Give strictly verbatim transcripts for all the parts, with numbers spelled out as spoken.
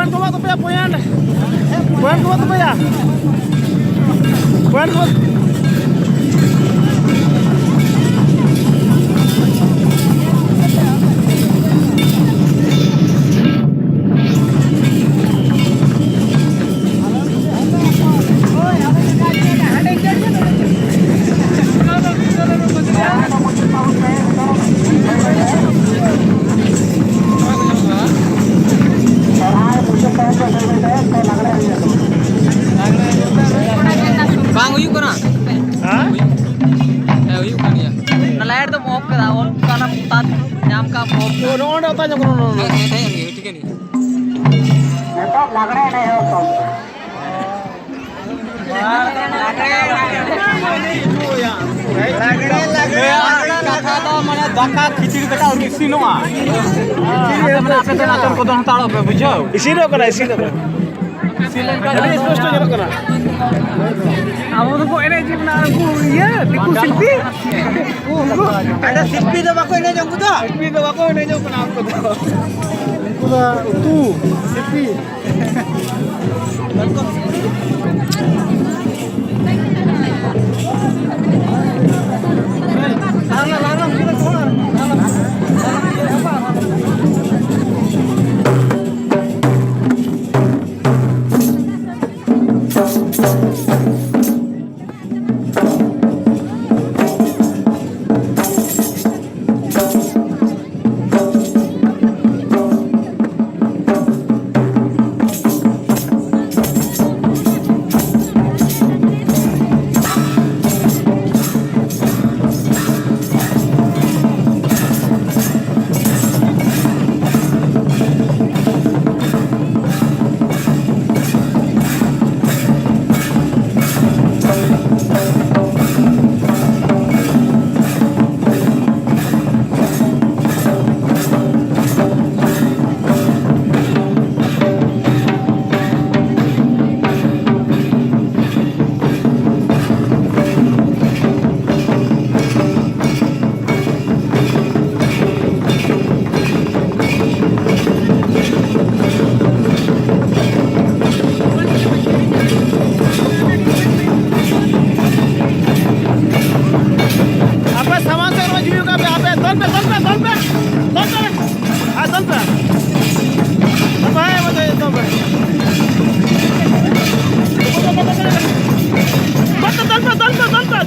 Point ᱠᱚ ᱮᱢᱟ ᱛᱟᱯᱮᱭᱟ, point. Point ᱠᱚ ᱮᱢᱟ ᱛᱟᱯᱮᱭᱟ. Point ᱠᱚ. ᱵᱟᱝ ᱦᱩᱭᱩᱜ ᱠᱟᱱᱟ᱾ ᱦᱮᱸ? ᱦᱮᱸ, ᱦᱩᱭᱩᱜ ᱠᱟᱱ ᱜᱮᱭᱟ᱾ ᱚᱱᱟ light ᱫᱚᱢ off ᱠᱮᱫᱟ, on ᱠᱟᱱᱟ, ᱧᱟᱢ ᱠᱟᱜ off᱾ ᱱᱚᱜᱼᱚ ᱱᱚᱸᱰᱮ ᱚᱛᱟ ᱧᱚᱜ ᱠᱟᱱᱟ, ᱱᱚᱜᱼᱚ ᱱᱚᱸᱰᱮ᱾ ᱦᱮᱸ, ᱦᱮᱸ, ᱴᱷᱤᱠᱟᱹᱱ ᱜᱮᱭᱟ᱾ ᱱᱤᱛᱚᱜ ᱞᱟᱜᱽᱲᱮ ᱮᱱᱮᱡ ᱦᱚᱸ ᱠᱚᱢ᱾ ᱞᱟᱜᱽᱲᱮ, ᱞᱟᱜᱽᱲᱮ, ᱞᱟᱜᱽᱲᱮ, ᱞᱟᱜᱽᱲᱮ᱾ ᱠᱟᱛᱷᱟ ᱫᱚ ᱢᱟᱱᱮ ᱫᱟᱠᱟ ᱠᱷᱤᱪᱲᱤ ᱫᱟᱠᱟ ᱟᱹᱣᱨᱤ ᱤᱥᱤᱱᱚᱜᱼᱟ᱾ ᱟᱯᱮ ᱫᱚ ᱱᱟᱪᱚᱱ ᱠᱚᱫᱚ ᱦᱟᱛᱟᱲᱚᱜ ᱯᱮ, ᱵᱩᱡᱷᱟᱹᱣ? ᱤᱥᱤᱱᱚᱜ ᱠᱟᱱᱟ, ᱤᱥᱤᱱᱚᱜ ᱠᱟᱱᱟ᱾ ᱤᱥᱤᱱ ᱞᱮᱱᱠᱷᱟᱱ ᱟᱹᱰᱤ ᱥᱯᱚᱥᱴᱚ ᱧᱮᱞᱚᱜ ᱠᱟᱱᱟ᱾ ᱟᱵᱚ ᱫᱚᱠᱚ ᱮᱱᱮᱡ ᱠᱟᱱᱟ, ᱩᱱᱠᱩ ᱤᱭᱟᱹ, ᱫᱤᱠᱩ ᱥᱤᱞᱯᱤ᱾ ᱩᱱᱠᱩ ᱟᱫᱚ ᱥᱤᱞᱯᱤ ᱫᱚ ᱵᱟᱠᱚ ᱮᱱᱮᱡᱟ ᱩᱱᱠᱩ ᱫᱚ? ᱥᱤᱞᱯᱤ ᱫᱚ ᱵᱟᱠᱚ ᱮᱱᱮᱡᱚᱜ ᱠᱟᱱᱟ ᱩᱱᱠᱩ ᱫᱚ᱾ ᱩᱱᱠᱩ ᱫᱚ ᱩᱛᱩ, ᱥᱤᱞᱯᱤ᱾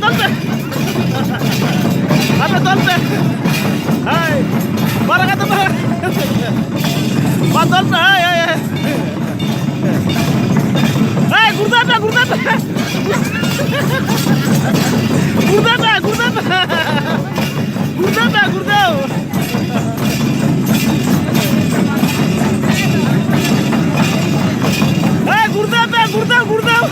ᱫᱚᱱ ᱯᱮ᱾ ᱟᱯᱮ ᱫᱚᱱ ᱯᱮ᱾ ᱦᱟᱭ᱾ ᱢᱟᱨᱟᱝ ᱟᱛᱮ ᱯᱮ᱾ ᱢᱟ ᱫᱚᱱ ᱯᱮ᱾ ᱦᱟᱭ, ᱦᱟᱭ, ᱦᱟᱭ᱾ ᱦᱟᱭ, ᱜᱩᱲᱫᱟᱹᱣ ᱯᱮ, ᱜᱩᱲᱫᱟᱹᱣ ᱯᱮ᱾ ᱜᱩᱲᱫᱟᱹᱣ ᱯᱮ, ᱜᱩᱲᱫᱟᱹᱣ ᱯᱮ᱾ ᱜᱩᱲᱫᱟᱹᱣ ᱯᱮ, ᱜᱩᱲᱫᱟᱹᱣ᱾ ᱦᱮᱸ, ᱜᱩᱲᱫᱟᱹᱣ ᱯᱮ, ᱜᱩᱲᱫᱟᱹᱣ, ᱜᱩᱲᱫᱟᱹᱣ᱾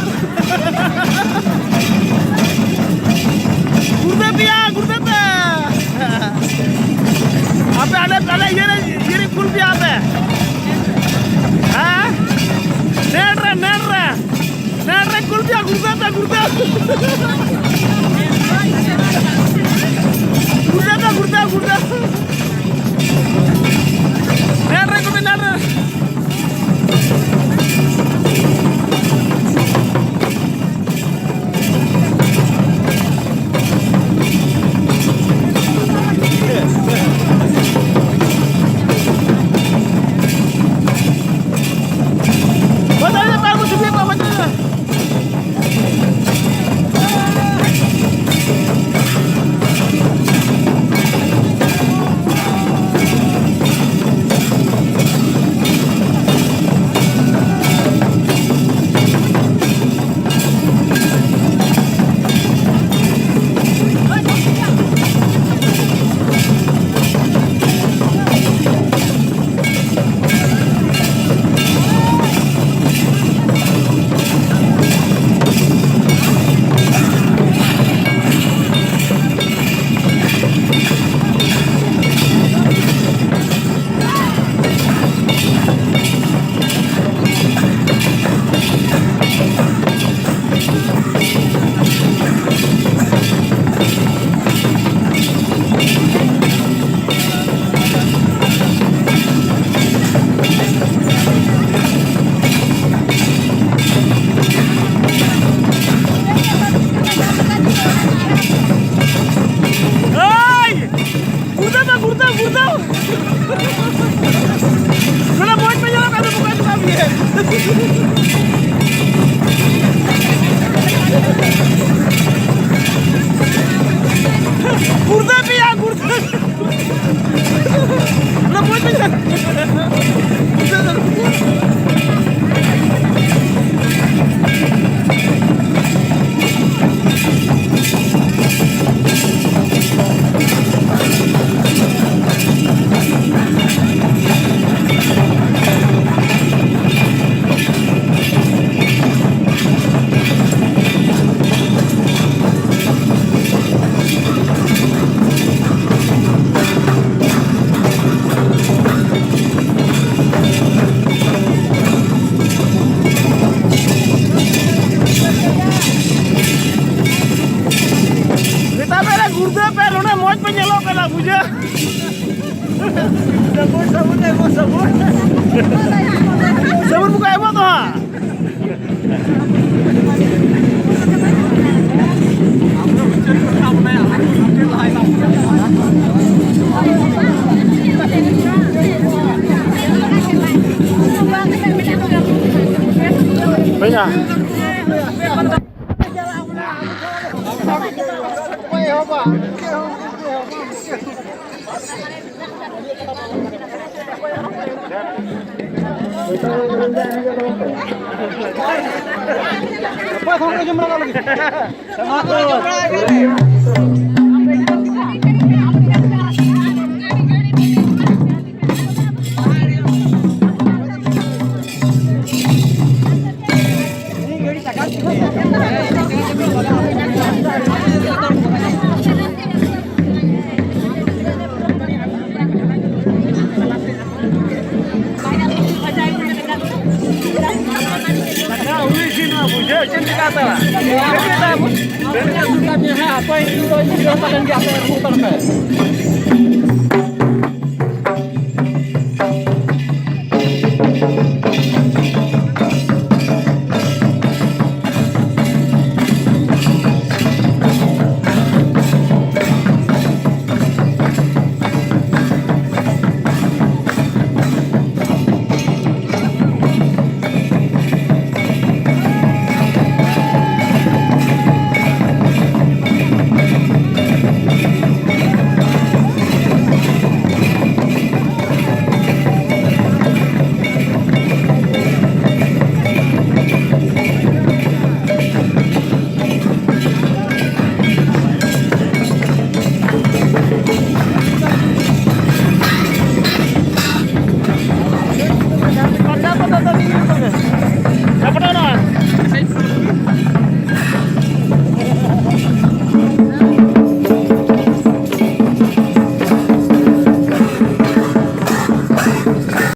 ᱜᱩᱲᱫᱟᱹᱣ ᱯᱮᱭᱟ, ᱜᱩᱲᱫᱟᱹᱣ ᱯᱮ᱾ ᱟᱯᱮ ᱟᱞᱮ, ᱟᱞᱮ ᱤᱭᱟᱹ ᱨᱮ, ᱤᱭᱟᱹ ᱨᱮ ᱠᱩᱞ ᱯᱮᱭᱟ ᱟᱯᱮ᱾ ᱦᱮᱸ? ᱱᱮᱴ ᱨᱮ, ᱱᱮᱴ ᱨᱮ᱾ ᱱᱮᱴ ᱨᱮ ᱠᱩᱞ ᱯᱮᱭᱟ, ᱜᱩᱲᱫᱟᱹᱣ ᱯᱮ, ᱜᱩᱲᱫᱟᱹᱣ᱾ ᱜᱩᱲᱫᱟᱹᱣ ᱯᱮ, ᱜᱩᱲᱫᱟᱹᱣ, ᱜᱩᱲᱫᱟᱹᱣ᱾ ᱱᱮᱴ ᱨᱮ ᱠᱩᱞ ᱯᱮ, ᱱᱮᱴ ᱨᱮ᱾ ᱯᱩᱨᱫᱟᱹ ᱯᱮ, ᱱᱚᱰᱮ ᱢᱚᱡᱽ ᱯᱮ ᱧᱮᱞᱚᱜ ᱠᱟᱱᱟ, ᱵᱩᱡᱷᱟᱹᱣ᱾ ᱥᱟᱵᱚᱱ, ᱥᱟᱵᱚᱱ, ᱮᱢᱚᱜ ᱥᱟᱵᱚᱱ᱾ ᱥᱟᱵᱚᱱ ᱵᱟᱠᱚ ᱮᱢᱚᱜ ᱫᱚ ᱦᱟᱸᱜ᱾ ᱵᱚᱭᱦᱟ᱾